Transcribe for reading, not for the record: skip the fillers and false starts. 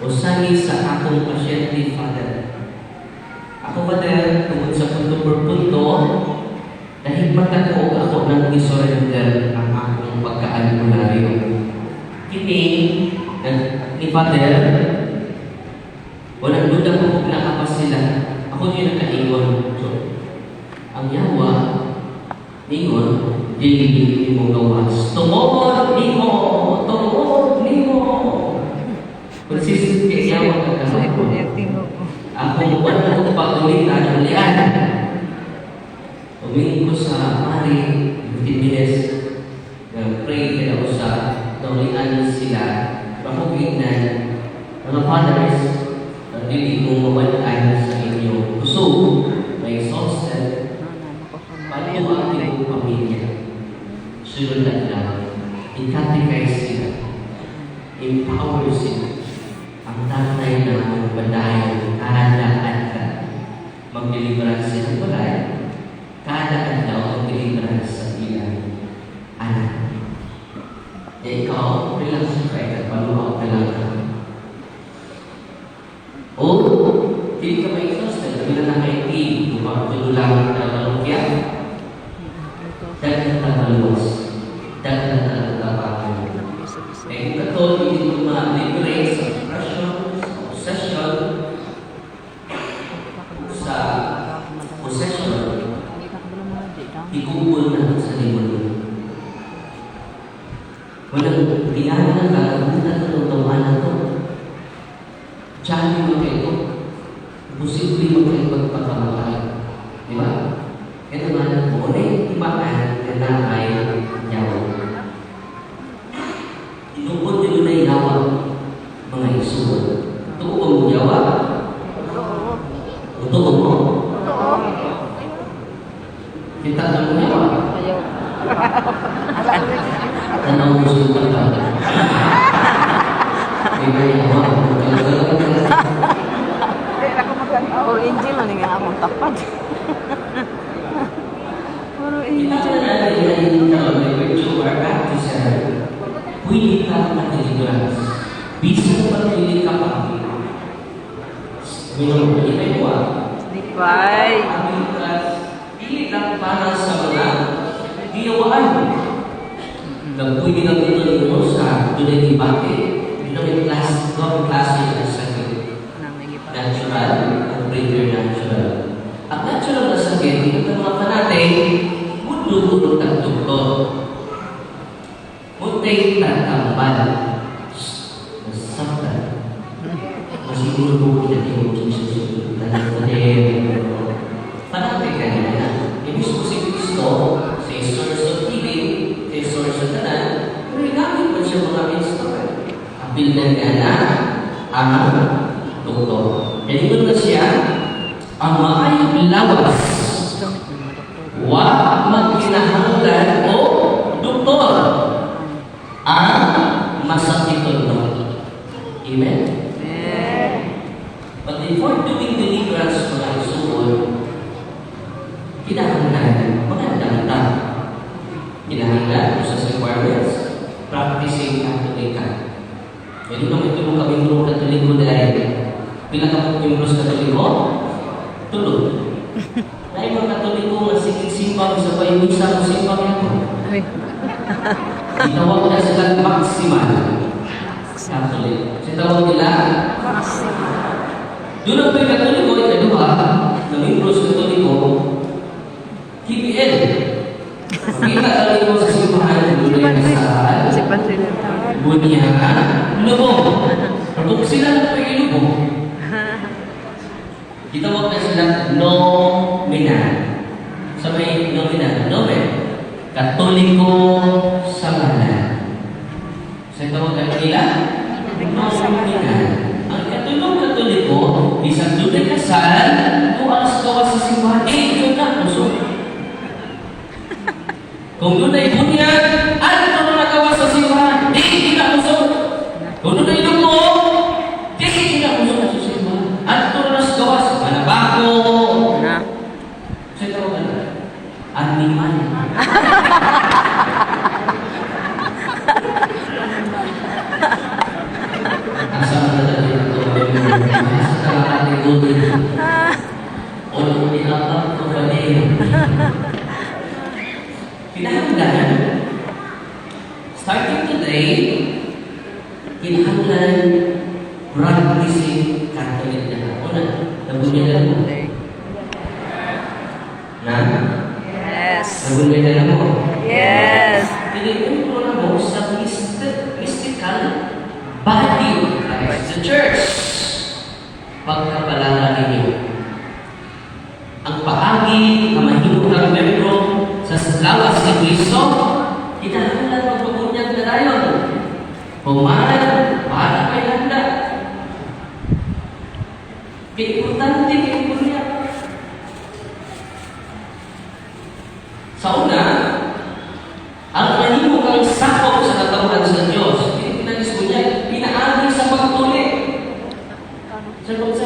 Usahi sa akong pasyente, Father. Ako, Father, tungod sa punto por punto, nahigmata ko og ako nang i-surrender ang akong pagkaalbularyo. Kini, ni Father, walang duda ko kung naa pa sila. Ako yung nakaingon. So, ang yawa, ningon, dili mo gawas. Tungod nimo, tungod nimo. Consistent kay yawa ka Sa kahapon. Tingog ko. Ako wala ko pag-ulitan, ulian. Umingon ko sa pari, 15 minutes, nag-pray kaya ako sa naulian sila. Ako gignan, mga fathers, ang dili mo mawalan sa inyong kusog, may exhausted, paano ang inyong pamilya? Sunod na lang, i-catechize sila, empower sila. Ang tatay na padayon kada adlaw mag-deliverance sila balay, kada adlaw mag-deliverance sa ilang anak. Kaya ikaw, relax ka, ikaw, paluwaw ka lang ka. O, dili ka ma-exhausted, labi na na kay team, tulo lang na parokya, daghan ka maluwas, daghan ka nagtabangan. Eh, kung katol, hindi mo ma-liberate sa depression, sa obsession, sa possession, ikumpul na sa demonyo. Walang tiyana na kagamutan na itong tawanan to. Challenge mo kayo ito. Posible mo kayo magpakamatay. Di ba? Kaya naman, kung ano yung timaan na naay yawa. Tinukod nyo na yawa, mga isuod. Tuo ba mo yawa? O tuo mo? Kita na mo yawa? Ayaw. Tanaw mo sa ka. Di ba yawa? Puro angel man nga akong tapad. Puro angel. Pwede ka ma-deliverance. Bisan pa dili ka pa. Minum ko ah. Di. Ang deliverance, dili lang para sa mga giyawaan. Nagpwede ka dito ninyo sa dunay debate, dunay class, dua klase ng sakit. Natural at preternatural. Ang natural na sakit, ito mga fanatic, mundo tag doktor. Muntay tatambal. Nasaktan. Masiguro mo kita yung Jesus. Fanatic ka nila na. Ibig mo si Kristo, sa source of healing, sa source of tanan, pero igamit mo siya mga instrument. Apil na nga na ang doktor. Kaya na siya, ang maayong lawas, wa magkinahanglan o doktor ang masakiton no. Amen? But before doing deliverance, mga isuod, kinahanglan magandang ta. Kinahanglan sa requirements, practicing Catholic ka. Pwede naman ito mo kami muro Katoliko dahil pila ka mong miyembros Katoliko? Tulo. Dahil mga Katoliko nga sige simbang sa misa mo simbang ako. Ay. Itawag na sila maximal Catholic. Sa tawag nila, doon ang may Katoliko, ikaduha, na miyembros Katoliko, KBL. Makita ka sa simbahan, doon ay kasal, Si Padre lang. bunyagan, lubong. Pero kung sila na pag-ilubong, gitawag na sila nominal. Sa may nominal, nomen, Katoliko sa ngalan. Sa tawag na nila? Nominal. Ang katulong Katoliko, isang dunay kasal, kung alas gawa sa simbahan, eh, yun na, kusog. Kung dunay bunyag, ano na nagawa sa simbahan? Di, di na kusog. Kung dunay lubong, di, di na kusog sa simbahan. At na sa gawa sa manabako. Na. Sa tawag ano? Animal. Asa man na Kinahanglan practicing Catholic na ka. Una, nabunyagan mo. Catholic. Na? Yes. Nabunyagan mo. Yes. Pinipintro na mo sa mystical body of Christ, the Church. Pagkapalala ninyo. Ang paagi na mahimo kang membro sa lawas ni Kristo, kinahanglan magpabunyag na dayon. Human, para kay handa. Kay importante kay bunyag. Sa una, ang mahimo kang sakop sa katawan sa Diyos, dili pinaagi sa bunyag, pinaagi sa pagtuli. Circumcision.